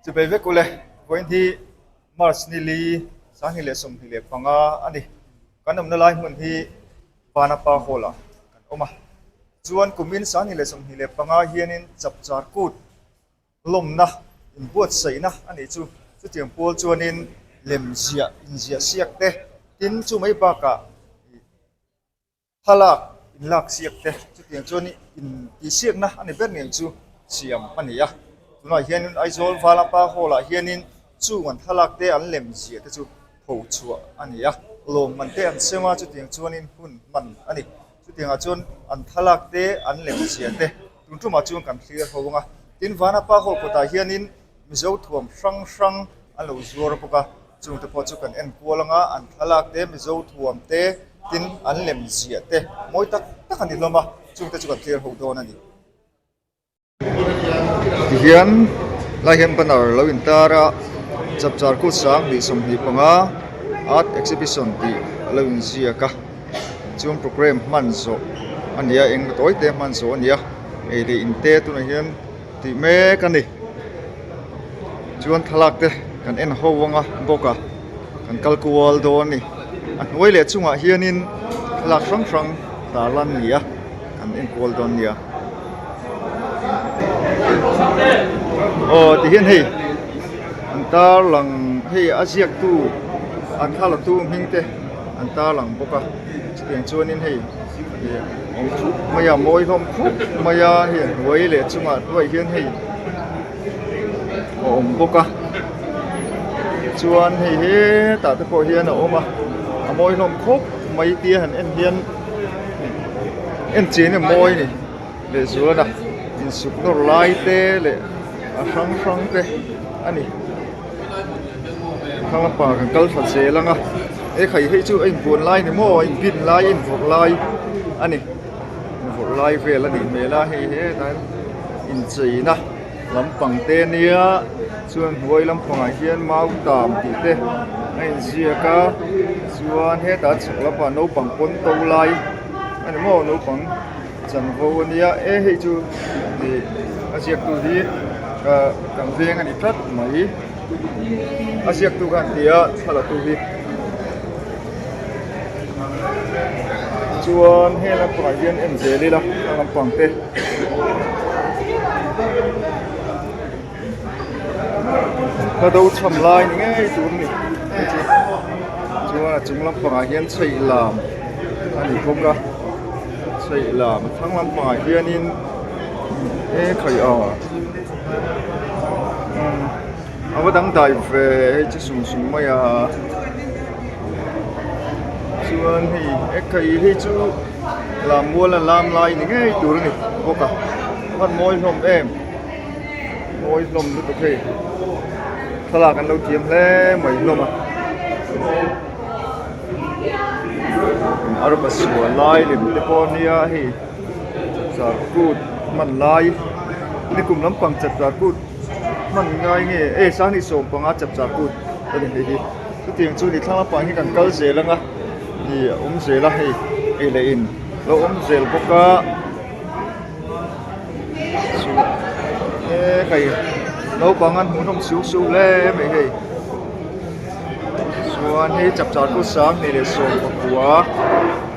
Chubei vek ule, vawiin hi March ni li 2025 a ni. Kan awmna lai hmun hi Vanapa Hall ah kan awm a. Chuan kumin 2025 hianin Chapchar Kut lawmna inbuatsaihna a nih chu. Chutiang pawl chuanin lem ziah inziah siak te, tin chu mai bakah Thlalak inlak siak te chutiang chuan intihsiakna a ni ber nen chu siam a ni a. Tunah hianin Aizawl Valapa Hall ah hianin chung an thlalak te an lem ziah te chu pho chhuah a ni a. Lawmman te an sem a, chutiang chuanin hun hman a ni. Chutiangah chuan an thlalak te an lem ziah te tun tumah chuan kan thlir ho ang a. Tin, Vanapa Hall kawtah hianin Mizo thuam hrang hrang an lo zuar bawk a. Chungte pawh chu kan en kual anga an thlalak te, Mizo thuam te, tin an lem ziah te mawi tak tak a ni hlawm a, chungte chu kan thlir ho dawn a ni. Tihian lai hian banner lo intar a, Chapchar kut 2025 Art Exhibition tih a lo inziak a, chuan programme hman zawh a ni a, eng tawi te hman zawh a ni a, ei leh in te tunah hian. Tih mek a ni. Chuan thlalak te kan en ho anga bawk a, kan kal kual dawn a ni. A hnuai leh chungah hianin thlalak hrang hrang tar lan a ni a, kan en kual dawn nia. Aw tihian hei an tarlang hei a ziaktu an thlalatu hming te an tarlang bawk a, chutiang chuanin hei. Awm thup mai a mawi hlawm khup mai a hei a hnuai leh chungah hnuaiah hian hei a awm bawk a chuan hei hetah te pawh hian a awm a a mawi hlawm khawp mai tia han en hian en chian hi a mawi a ni lehzual a insuk nawr lai te leh a hrang hrang te a ni. Thlang lampang ah kan kal thla zel ang a he khai hei chu a inbuan lai ni maw a inbin lai a invawrh lai a ni invawrh lai vel a nih hmel a hei hetah hian incheina lampang te ania chuan hnuai lampangah hian mautam tih te a inziak a chuan hetah chhak lampangah naupang pawn to lai a ni maw naupang. Chanvo a nia e hei chu ih a ziaktu hi ah kan veng a ni tlat mai a ziaktu khan ti a thla la tu hi chuan heng lampangah hian en zel ila a lampang te. Hla do cham lai ni ngei tur a ni chuan a chung lampangah hian chheih lam a ni bawk a chheih lam a thlang lampangah hianin e khaih a umm a va dangdai ve hei chu sung sung mai a chuan hei e khaih hei chu lam mual a lam lai ni ngei tur a ni bawk a a van mawi hlawm em. Mawi hlawm lutuk hei thlalak an lo thiam hle mai hlawm a arpa sual lai lem te pawh ania hei chapchar kut hman lai nikum lampang chapchar kut hman ngai nge e sanghnih 15 chapchar kut a ni hei hi chutiang chu ni thlang lampang hi kan kal zel ang a ih a awm zel a hei ei leh in lo awm zel bawk a. E hei naupang an hmuhnawm suh suh hle mai hei chuan hei chapchar kut 2019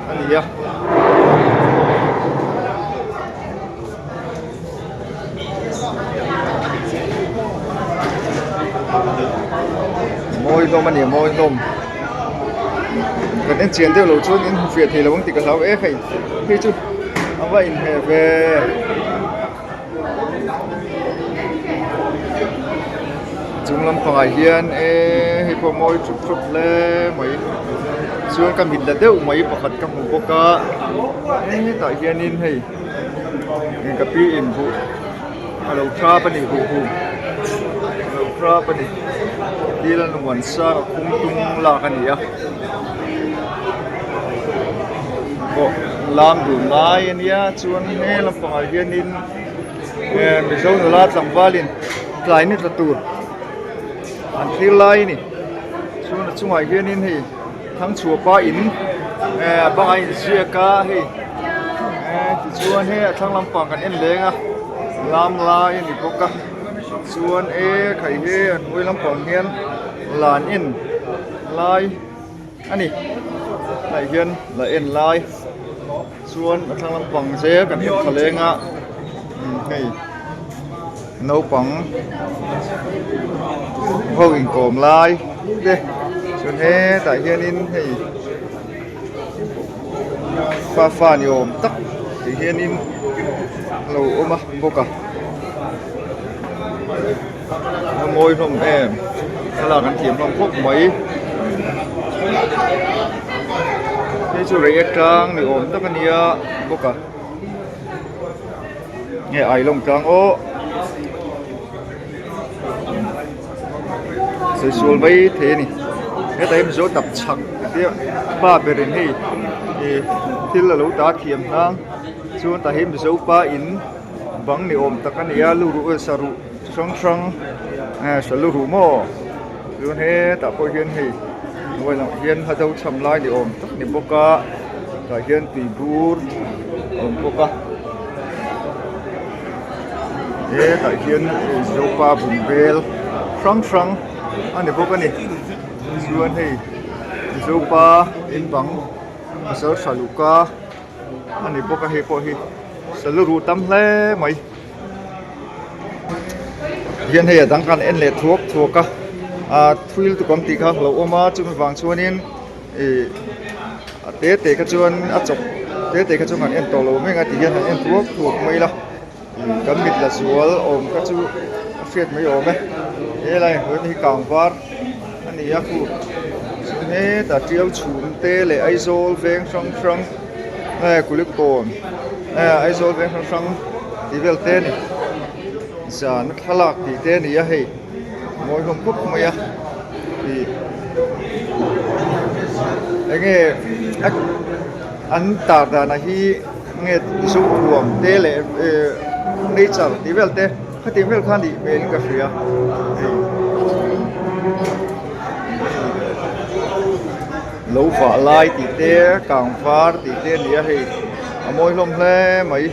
a ni a. Mawi hlawm a ni mawi hlawm kan en chian deuh loh chuan in hmu fiah thei lo ang tih ka hlau e hei hei chu a va inhmeh ve chung lampangah hian e hei pawh mawi thup thup hle mai chuan ka mit la deuh mai pakhat ka hmu bawk a hetah hianin hei ka pi in buh a lo thlap a ni buh hum a lo thlap a ni thil an huan sang a khum tung lak a ni a pawh lam dun lai a nia chuan he lampangah hianin eh mizo nula tlangvalin tlai ni tla tur an thlir lai a ni chuan a chungah hianin hei Thangchhuah pa in eh a bangah a inziak a hei eh tichuan hei a thlang lampang kan en leng a lam lai a ni bawk a. Chuan e khai hi a hnuai lampang hian lan en lai a ni tunah hian la en lai chuan a thlang lampang zel kan en thla leng a hei naupang ho inkawm lai te chuan hetah hianin hei fa fa ni awm tak ti hianin a lo awm a bawk a a mawi hlawm em thlalak an thiam hlawm khawp mai hei chu reiek tlang ni awm tak a nia bawk a nge ailawng tlang aw sawi sual mai thei a ni hetah hian mizo tap chhak te pa berin hei ih thil alo ta thiam hnang chuan tah hi mizo pa in bang ni awm tak a ni a luruh saruh chi hrang hrang eh sa luruh maw chuan hetah pawh hian hei hnuai lamah hian hla do cham lai ni awm tak a ni bawk a tah hian tui bur a awm bawk a. Hetah hian zopa bungbel hrang hrang a ni bawk a ni chuan hei zopa in bang pasal tha luhka a ni bawk a hei pawh hi salu ruh tam hle mai hian hei a dang khan en leh thuak thuak a ah thil tukam tih kha lo awm a chumi vang chuanin Ih a te te kha chuan a chawp te te kha chuan han en tawh lo mai ang a ti hian han en thuak thuak mai ila ih kan mit la zual awm kha chu a hriat mai awm e helai hnuai hi kang var a ni a khu chuan hetah tiau chhum te leh Aizawl veng hrang hrang eh kulikawn eh Aizawl veng hrang hrang tih vel te a ni zan a thlalak tih te a ni a hei. Mawi hlawm khawp mai a ih enge an tar danah hi nge zohuam te leh eh nature tih vel te khatiang vel kha a nih hmel in ka hria hei lo vah lai tih te kang var tih te a ni a hei a mawi hlawm hle mai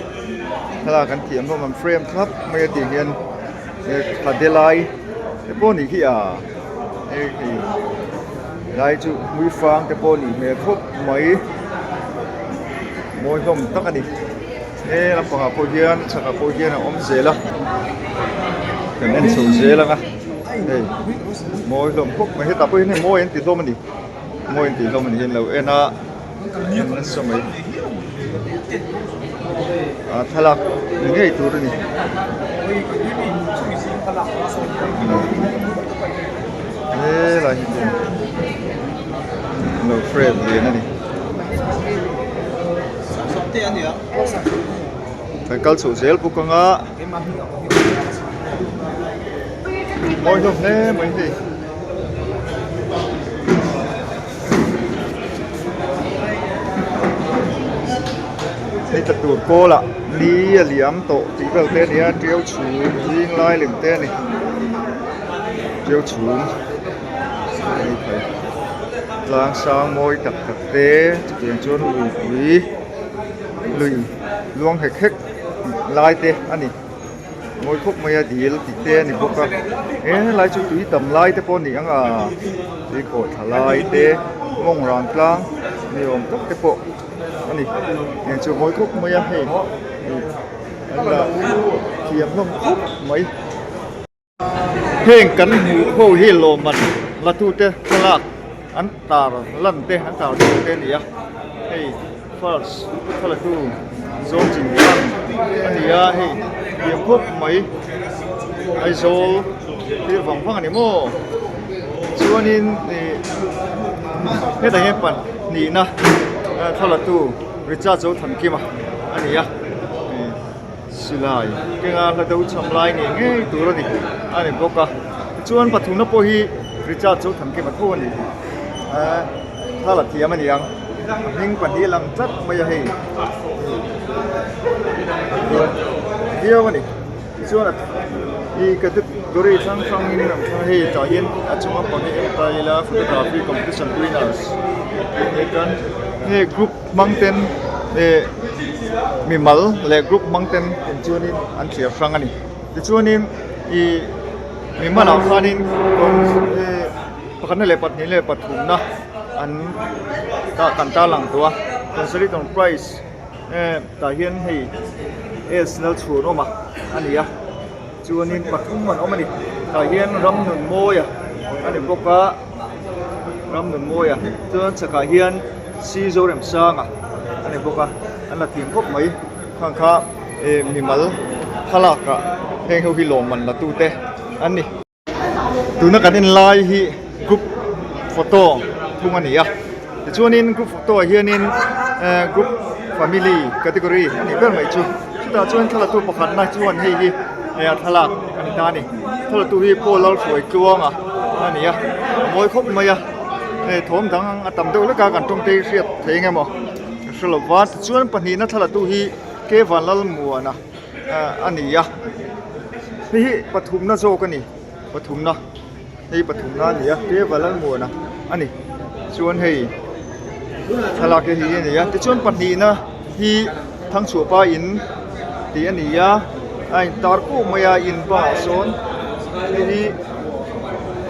thlalak an thiam hlawm an frame thlap mai a tih hian. Thla lai te pawh nih khi a hei hei lai chu hmuifang te pawh nih hmel khawp mai mawi hlawm tak a ni he lampangah pawh hian chhakah pawh hian a awm zel a kan en chho zel ang a hei mawi hlawm khawp mai hetah pawh hian hei mawi an ti hlawm a ni mawi an ti hlawm a ni hian lo en a en nasa mai ah thlalak ni ngei tur a ni helai hi chu lo frame lian a ni kan kal chhoh zel bawk ang a mawi hlawm hle mai hei. Hei tla tur kawlah ni a liam tawh tih vel te a ni a tiau chhum zing lai lem te a ni tiau chhum hei phei tlang sang mawi tak tak te chutiang chuan luipui lui luang hek hek lai te a ni. Mawi khawp mai a dil tih te a ni bawk a he helai chu tui tam lai te pawh a ni ang a tui khawh thla lai te mawng rang tlang ni awm tak te pawh a ni heng chu mawi khawp mai a hei ih an la thiam hlawm khawp mai. Heng kan hmuh ho hi lawmman la tute thlalak an tar lan te an tar chhuah te a ni a hei first thlalatu zawng chin hman a ni a hei lian khawp mai Aizawl thlir vang vang a ni maw chuanin ih hetah hian pahnihna thlalatu Richard Zothankima a ni a. Silai kenga hla do cham lai ngei ngei tur a ni a ni bawk a tichuan pathumna pawh hi Richard chu Thankima tho a ni eh thla la thiam a ni ang a hming pahnih a lang tlat mai a hei viau a ni tichuan ih category hrang hrang in an thlang a hei tah hian a chung lampang hi en ta ila photography competition winners tih hian hei group hmang ten eh mimal leh group hmang ten in chuanin an thliar hrang a ni tichuanin ih. Mi hmanah khanin pakhatna leh pahnih leh pathumna an kan tarlang tawh a consolation prize tah hian hei S Lalchhuanawma a ni a chuanin pathum an awm a ni tah hian Ramnunmawia a ni bawk a Ramnunmawia chuan chhakah hian C Zoremsanga a ni bawk a an la thiam khawp mai khang kha eh mimal thlalak ah heng ho hi lawmman la tu te an ni. Tuna kan en lai hi group photo thung a ni a tichuanin group photo ah hianin eh group family category a nih ber mai chu chutah chuan thlalatu pakhatna chuan hei hi eh a thlalak a ni ta a ni thlalatu hi Paul Lalhruaitluanga a ni a a mawi khawp mai a hei thawm dang a tam deuh hlek a kan tawngte hi hriat thei eng emaw ka hre lo va tichuan pahnihna thlalatu hi Kevan Lalmuana. a ni a hei hi pathumna zawk a ni pathumna hei pathumna a ni a te Valalmuana a ni chuan hei thlalak te hi a ni a tichuan pahnihna hi Thangchhuahpa in tih a ni a a intar kuau mai a in bangah sawn hei hi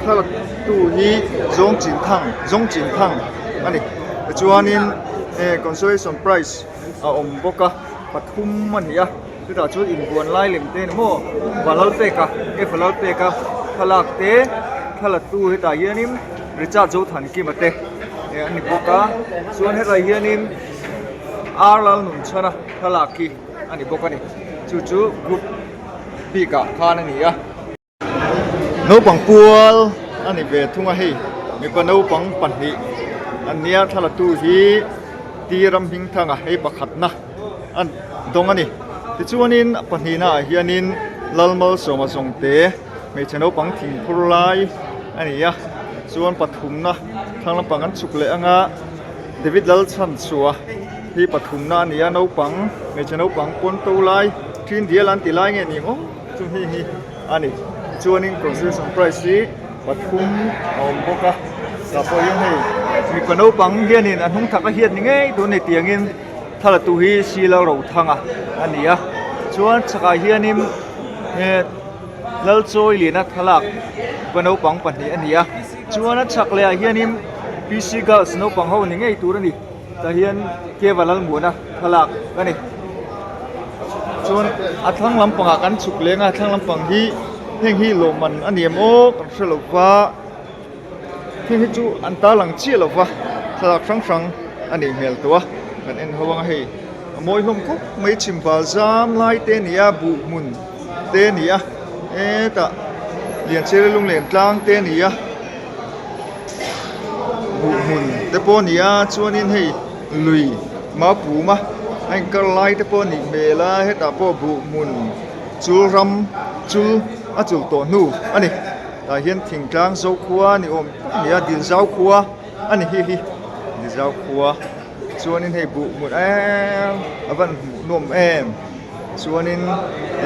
thlalak tu hi Zawng Chin Thang Zawng Chin Thang a ni tichuanin consolation prize a awm bawk a pathum a ni a chutah chuan inbuan lai lem te a ni maw valal pek a e valal pek a thlalak te thla tu hetah hianin Richard Zothankima te eh a ni bawk a chuan hetlai hianin ar lal nun chhana thlalak hi a ni bawk a ni chu chu group bikah khan a ni a. Naupang pual a ni ve thung a hei mipa naupang pahnih an nia thla tu hi T Ramhmingthanga hei pakhatna a dawng a ni tichuanin pahnihna ah hianin Lalmalsawma zawngte hmeichhe naupang thingphur lai a ni a chuan pathumna thlang lampang an chhuk leh anga David Lalchhanchhuah hi pathumna a ni a naupang hmeichhe naupang pawn to lai thin dial an ti lai nge ni ang Chu hei hi a ni chuanin consolation prize hi pathum a awm bawk a tah pawh hian hei mipa naupang hianin a hnung thak a hiat ni ngei tur a ni tiangin thla tu hi Sila Rothanga a ni a chuan chhakah hianin eh Lalchawiliana thlalak mipa naupang pahnih a ni a chuan a chhak leh ah hianin P C girls naupang ho ni ngei tur a ni. Tah hian Keva Lalmuana thlalak a ni. Chuan a thlang lampangah kan chhuk leng a, thlang lampang hi heng hi lawmman a ni em aw kan hre lo va, heng hi chu an tarlang chiah lo va, thlalak hrang hrang a nih hmel tawh a, kan en ho ang a hei a mawi hlawm khawp mai chhimbal zam lai te a ni a, buh hmun te a ni a, hetah Lianchhiari lunglen tlang te a ni a. Buh hmun te pawh a ni a chuanin hei lui mapum a a inkar lai te pawh a nih hmel a hetah pawh buh hmun chul ram chul a chul tawh hnu a ni tah hian thingtlang zokhua ni awm tak a ni a dilzau khua a ni hi hi dilzau khua chuanin hei buh hmun eee a van hmuh nuam em chuanin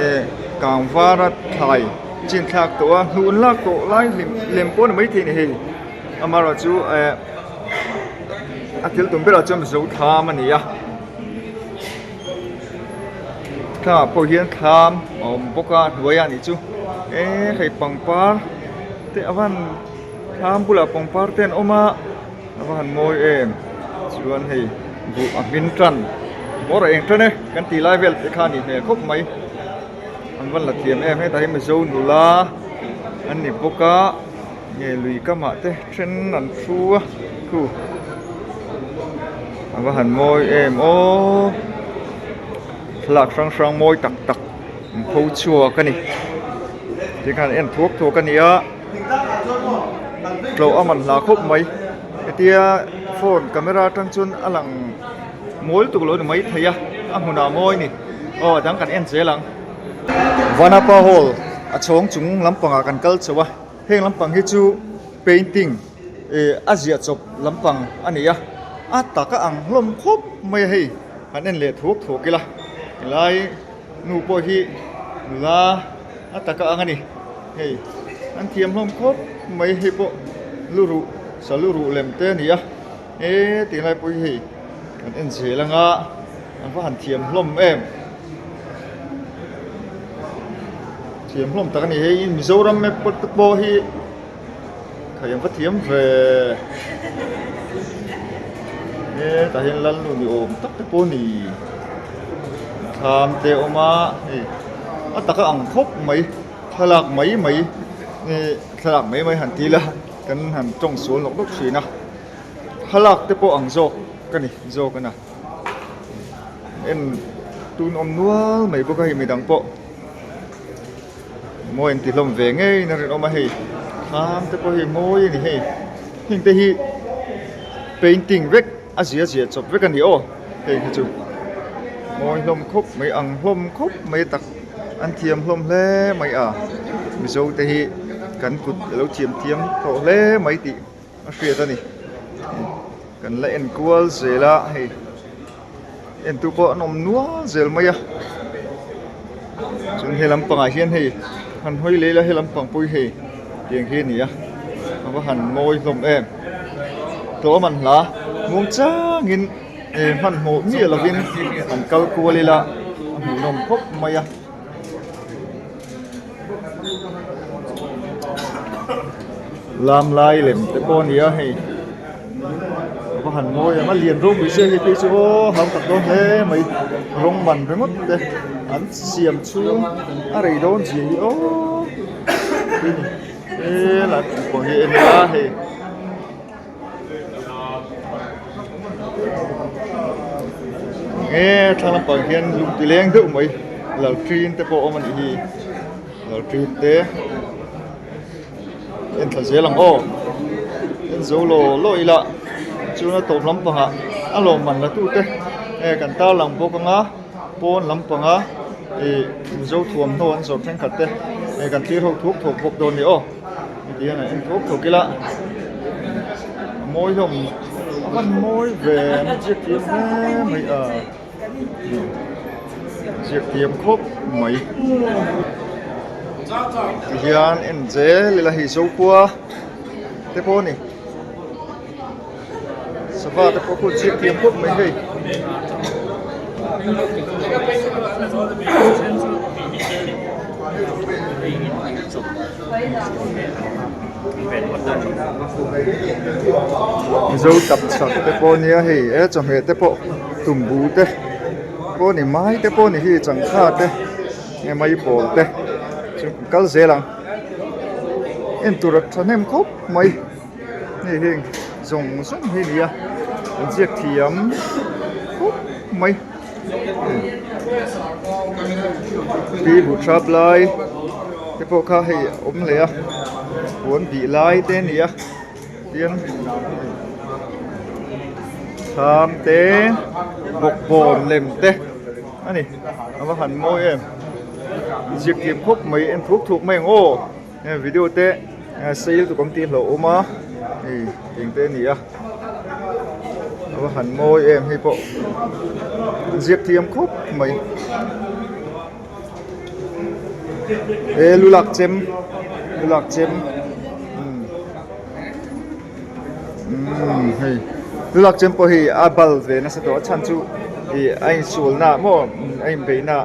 eh kang var a thlai chin thlak tawh a hnuh an lak tawh lai hlim lem pawh a ni maithei a ni hei amaherawh chu eh a thil tum berah chuan mizo thlam a ni a thlamah pawh hian thlam a awm bawk a hnuaiah a nih chu eh hei pangpar te a van thlam bulah pangpar te an awm a. A va han mawi em chuan hei buh a hmin tan bawr a eng tan e kan tih lai vel te kha a nih hmel khawp mai an van la thiam em hetah hian mizo nula an ni bawk a nge lui kamah te then an thu a khu a va han mawi em aw thlalak hrang hrang mawi tak tak an pho chhuak a ni tikhan en thuak thuak a ni a. Tlawh a man hla khawp mai hetia phone camera atang chuan a lang mawi lutuk lo ni mai thei a a hmunah mawi a ni aw a dang kan en zel ang. Vanapa hall a chhawng chung lampangah kan kal chho a heng lampang hi chu painting ih a ziah chawp lampang a ni a a tak a ang hlawm khawp mai a hei han en leh thuak thuak ila helai nu pawh hi nula a tak a ang a ni. Hei an thiam hlawm khawp mai hei pawh lu ruh sa lu ruh lem te a ni a he tih lai pawh hi hei kan en zel ang a an va han thiam hlawm em. Thiam hlawm tak a ni hei Mizoram map te pawh hi khai an va thiam ve hetah hian lalnu ni awm tak te pawh a ni thlam te a awm a hei a taka ang khawp mai thlalak mai mai thlalak mai mai han ti ila kan han tawng sual nawk nawk thin a thlalak te pawh ang zawk ka ni zawk a na en tun awm nual mai bawk a hei midang pawh. Mawi an ti hlawm ve ngei in a rinawm a hei thlam te pawh hi mawi a ni hei heng te hi painting vek a zia zia chawp vek a ni aw hei hi chu mawi hlawm khawp mai ang hlawm khawp mai tak an thiam hlawm hle mai a mizo te hi kan kut alo thiam thiam tawh hle mai tih a hriat a ni kan la en kual zel a hei. Entu pawh an awm nual zel mai a chuan he lampangah hian hei han hawi leh ila he lampang pawh hi hei tiang hi a ni a a va han mawi hlawm em tlawm an hla muang changin eh hmanhmawh miah lovin an kal kual ila a hmuhnawm khawp mai a. Lam lai lem te pawh a ni a hei a va han mawi em a lian ropui sia hei phei chu aw hau tak dawn hle mai rawng man ringawt te an siam chhung a rei dawn zia hi aw helai pawh hi en ila hei. Nge thlang lampang hian lung ti leng deuh mai lalṭin te pawh a awm a nih hi lalṭin te en thla zel ang aw en zo law law ila chuan a tawp lampangah a lawmman la tu te hei kan tarlang bawk anga pawn lampanga ih mizo thuamhnaw an zawrh thenkhat te hei kan thlir ho thuk thuk bawk dawn a ni aw. Heti hian a en thuak thuak ila a mawi hlawm a van mawi ve an ziak thiam hle mai a ziak thiam khawp mai ti hian en zel ila hei zokhua te pawh a ni sava te pawh khu ziak thiam khawp mai hei. Mizo tapchhak te pawh nia hei e chawhmeh te pawh tumbu te pawh ni mai te pawh ni hi changkha te nge mai pawl te chu kal zel ang en tur a thahnem khawp mai hei heng zawng zawng hi a ni a an ziak thiam khawp mai. Pi buhthap lai te pawh kha hei a awm leh a puan bih lai te a ni a tin thlam te bawkbawn lem te a ni a va han mawi em zirtir khawp mai en thuk thuk mai ang aw heng video te sei lutuk ang tih a hlauhawm a hei eng te a ni a a va han mawi em hei pawh ziak thiam khawp mai he lu lak chem lu lak chem umm umm hei lu lak chem pawh hi a bal ve nasa tawh a chhan chu ih a insualna maw a inbeihna.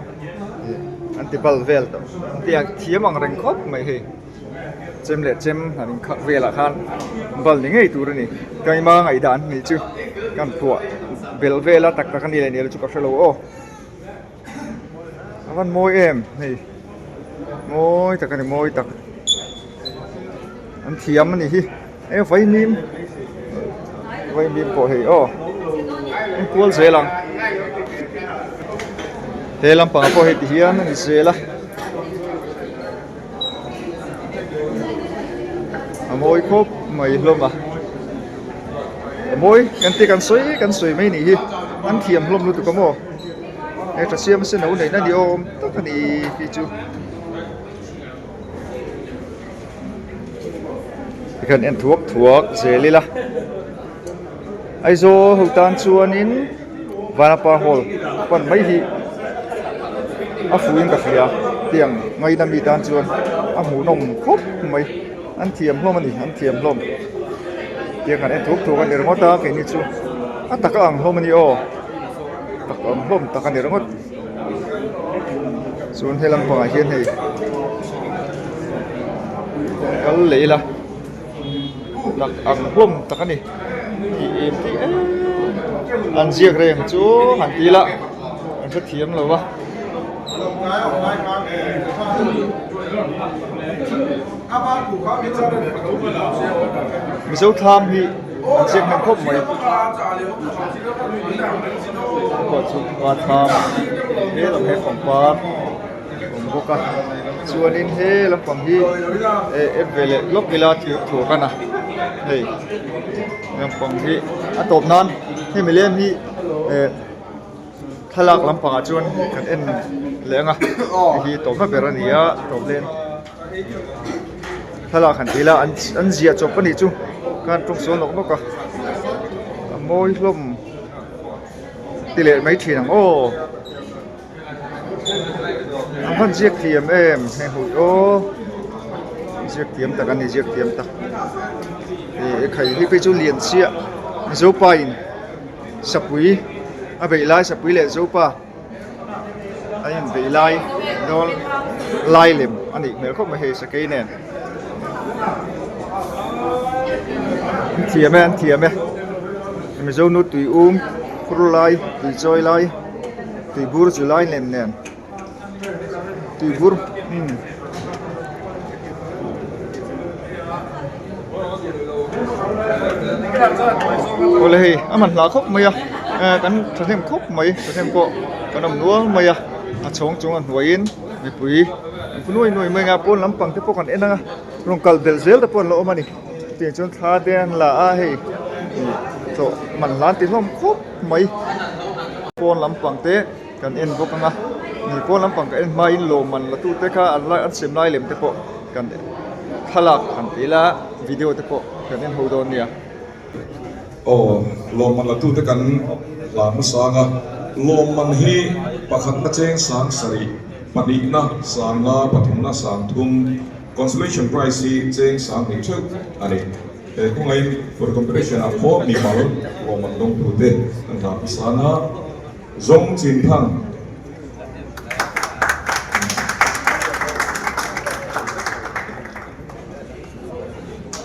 An ti bal vel tawh tiang thiam ang reng khawp mai hei chem leh chem han inkhak velah khan bal ni ngei tur a ni keima ngaihdan nih chu kan phuah belh vel a tak tak a ni leh ni lo chu ka hrelo aw a van mawi em hei mawi tak a ni mawi tak an thiam a ni hi e vaimim vaimim pawh hei aw enkual zel ang he lampangah pawh hei ti hian a ni zel a a mawi khawp mai hlawm a a mawi kan ti kan sawi kan sawi mai nih hi an thiam hlawm lutuk a maw he tha siam se no neihna ni awm tak a ni hi chu. Tikhan en thuak thuak zel ila Aizawl ho tan chuanin Vanapa hall pan mai hi a fuhin ka hria tiang ngaina mi tan chuan a hmuhnawm khawp mai an thiam hlawm a ni an thiam hlawm tiang han en thuak thuak a ni ringawt a keini chu a taka ang hlawm a ni aw tak ang hlawm tak a ni ringawt. Chuan he lampangah hian hei. Kal leh ila tak ang hlawm tak a ni tih em tih em an ziak reng chu han ti ila an hrethiam lo va. Mizo thlam hi an ziak hnem khawp mai pawh chu pa thlam he lam he pangpar awm bawk a chuanin he lampang hi eh en ve leh lawk ila thir thuak a na hei lampang hi a tawp nan hemi lem hi eh thlalak lampangah chuan kan en leh ang a hei hi tawpna ber a ni a tawp lem thlalak han ti ila an ziah chawp a nih chu khan tawng sual nawk nawk a a mawi hlawm ti leh mai thin ang aw. An han ziak thiam em hei hu aw ziak thiam tak a ni ziak thiam tak ih khai hi phei chu lian chiah zopa in sapui a beih lai sapui leh zopa a inbeih lai dawn lai lem a nih hmel khawp mai hei sakei nen an thiam e an thiam e mizo nu tui um phur lai tui chawi lai. Tuibur chu lai lem nen tuibur umm awle hei a man hla khawp mai a eh kan thahnem khawp mai thahnem pawh kan awm nual mai a a chhawng chung a hnuaiin mipui an phu nuai nuai mai a pawn lampang te pawh kan en ang a rawn kal belh zel te pawh an la awm a ni chutiang chuan thla te an la a hei ih chaw man hla an ti hlawm khawp mai. Pawn lampang te kan en bawk ang a, ni pawn lampang ka en hmain lawmman la tu te kha an lai an sem lai lem te pawh kan thlalak han ti ila video te pawh kan en ho dawn nia. Aw lawmman la tu te kan hlan hmasa ang a, lawmman hi pakhatna cheng sang sarih, pahnihna sanga pathumna sang thum, consolation prize hi cheng sang hnih theuh a ni. He khawngaiin for competition ah pawh mimal lawmman dawngtute kan hlah hmasa na Zawng Chin Thang.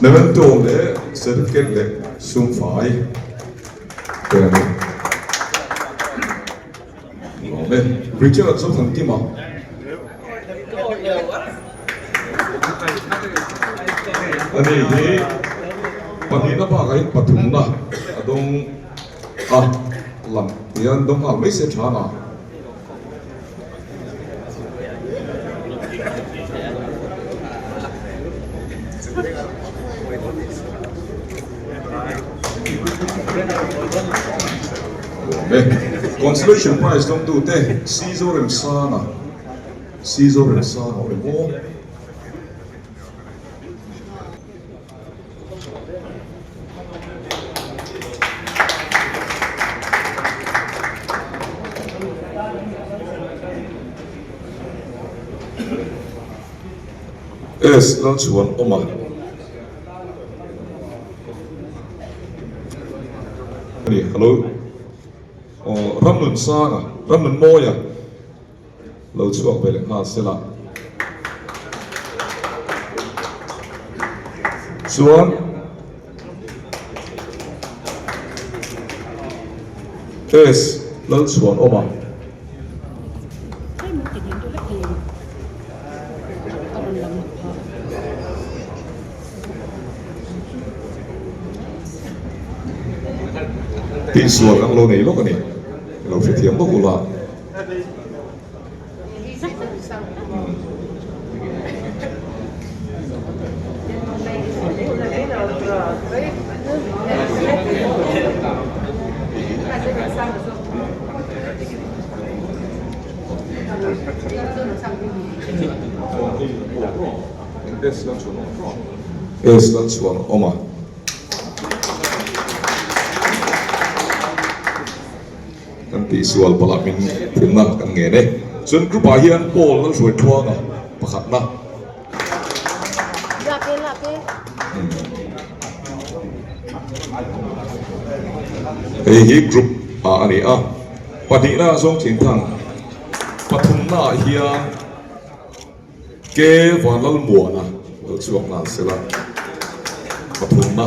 Memento leh certificate leh sumfai te a ni. Lawm e. Richard Zothankima. Ani hi pahnihna bakah hian pathumna a dawng a, lam hian dawng nghal mai se tha nga. Lawm e. Consolation prize dawngtute C Zoremsanga. Caesar leh Sara awm em aw? S Lalchhuan awm a. Ani, hello. Aw, Ramnunsanga, Ramnunmawia. Lo chhuak ve leh nghal sela. Chuan S Lalchhuan awm a. Tihsual ang lo nei lawk a ni. Lo hrethiam bawk ula. S Lalchhuan awm a. Kan tihsual palh ah min phunna kan ngen e. Chuan group ah hian Paul Lalhruai Tluanga pakhatna. Hei hi group ah a ni a, pahnihna ah zawng Thinthang, pathumna ah hian K Vanlalmuana. Lo chhuak nghal sela pathumna.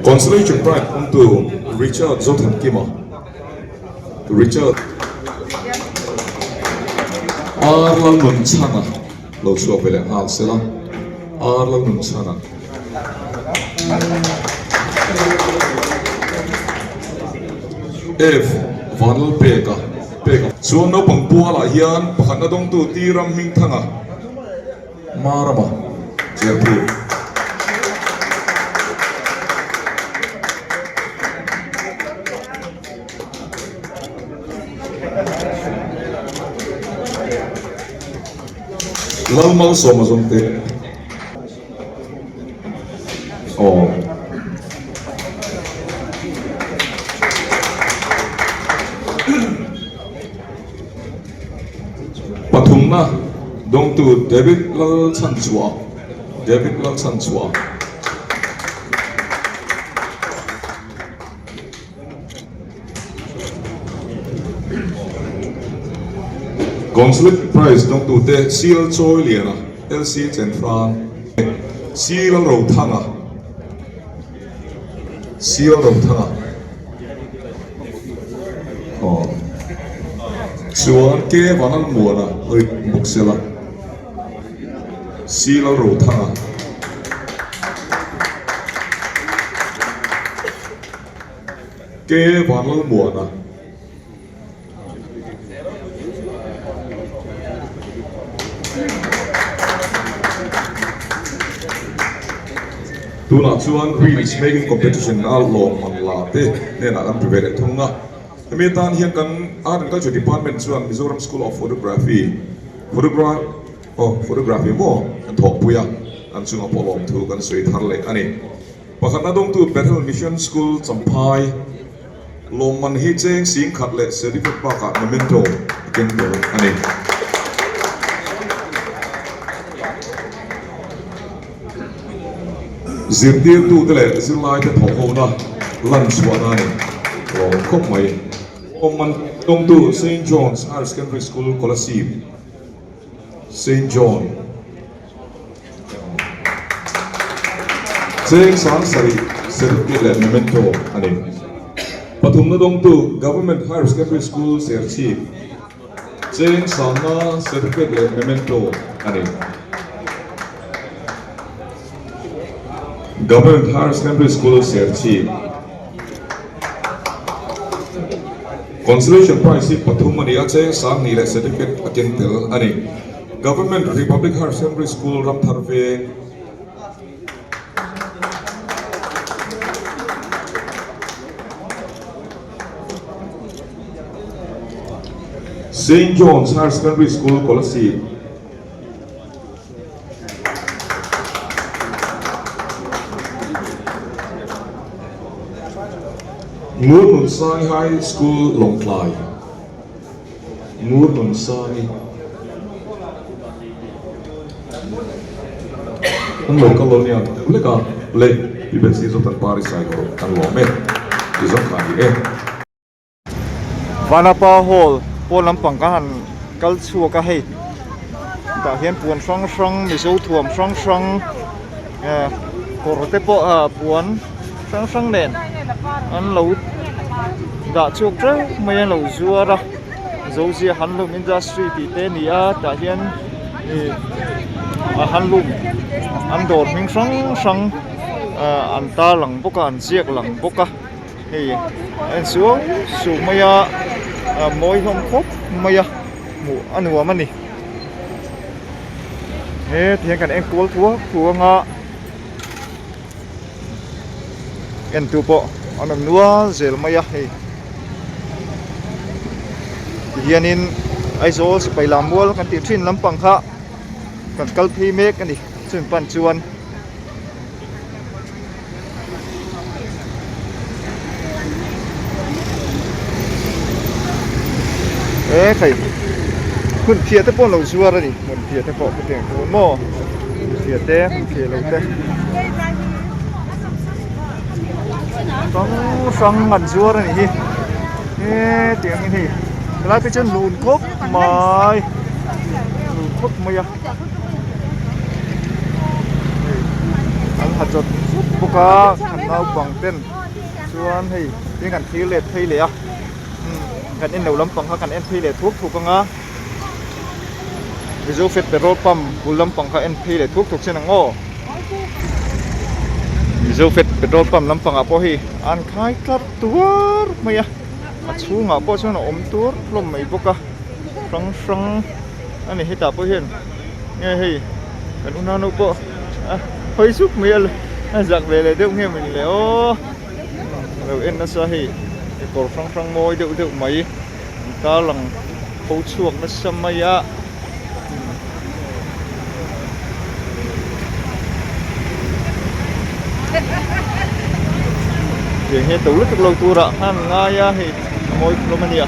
Consolation Prize awmtu Richard Zothankima, Richard R Lalnunchhana lo chhuak ve leh nghal sela, R Lalnunchhana. F Vanlalpeka peka. Chuan naupang pualah hian pakhatna dawngtu Ti Ram Hmingthanga Marama Cherpur. Lalmalsawma zawngte. Aw. Pathumna dawngtu David Lalchhanchhuah David Lalchhanchhuah. Consulate Prize dawngtute CL Chawiliana, LC Chenhrang, CL Rothanga, CL Rothanga aw chuan K Vanlalmuana hawi bawk sela CL Rothanga. Ke Vanlalmuana. Tunah chuan Reels Making Competition a lawmman la te hnenah kan pe ve leh thung a. Hemi atan hian kan Art and Culture Department chuan Mizoram School of Photography Photogra aw Photography maw kan thawhpui a, an chungah pawh lawmthu kan sawi thar leh a ni. Pakhatna dawngtu Bethel Mission School Champhai lawmman hi cheng sing khat leh certificate bakah memento a keng tel a ni. Zirtirtute leh zirlaite thawhhona lan chhuahna a ni lawm khawp mai. Lawmman dawngtu Saint John's Higher Secondary School Kolasib, Saint John. Cheng sang sarih certificate leh memento a ni. Pathumna dawngtu Government Higher Secondary School Serchhip Cheng sangna certificate leh memento a ni. Government Higher Secondary School Serchhip Consolation Prize hi pathum a ni a, cheng sang hnih leh certificate a keng tel a ni. Government Republic Higher Secondary School Ramthar Veng. Saint John's Higher Secondary School Kolasib. Ngurnunsangi High School Lawngtlai. Ngur nun sangi an lo kal lo nia deuh lek a, le i Bethsy zawk tan Paris ai kawr kan lawm e ti zawk kha a ni e. Vanapa Hall pawn lampang kan han kal chhuak a hei tah hian puan hrang hrang Mizo thuam hrang hrang eh kawr te pawh ah puan hrang hrang nen an lo dah chhuak teuh mai a lo zuar a Zozia Handloom Industry tih te a ni a tah hian ih a handloom an dawr hming hrang hrang ah an tar lang bawk a an ziak lang bawk a hei a en suau suau mai a ah mawi hlawm khawp mai a hmuh a nuam a ni he tihian kan en kual thuak thuak ang a. Entu pawh an awm nual zel mai a hei tihianin Aizawl sipai lam mual kan tih thin lampang kha kan kal phei mek a ni chumi pan chuan e khai hmun phiah te pawh an lo zuar a ni hmun phiah te pawh hetiang tur maw hmun phiah te hmun phiah lo te. Hrang hrang an zuar a nih hi hetiang in hei. Helai phei chuan lun khawp mai lun khawp mai a hei an ha chawt chawt bawk a kan naupang ten chuan hei tin kan thlir let phei leh a kan en lo lampang kha kan en phei leh thuk thuk ang a Mizo Fed petrol pump bul lampang kha en phei leh thuk thuk sin ang aw. Mizo Fed petrol pump lampangah pawh hei an khai tlar tuar mai a a chhungah pawh chuan a awm tur hlawm mai bawk a hrang hrang a ni hetah pawh hian nge hei kan unau pawh a hawi zuk mai a a zak ve leh deuh nge mawni le aw lo en nasa hei kawr hrang hrang mawi deuh deuh mai an tarlang pho chhuak nasa mai a. Tiang hi to lutuk lo turah khan an ngai a hei a mawi hlawm a nia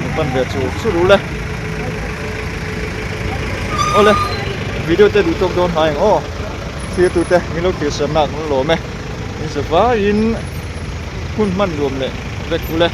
an pan ve chur chur ule awle video te duh tawk dawn hnai ang aw thlir tute min lo thlir serna kan lawm e in zavaiin hun hman nuam leh vek ule.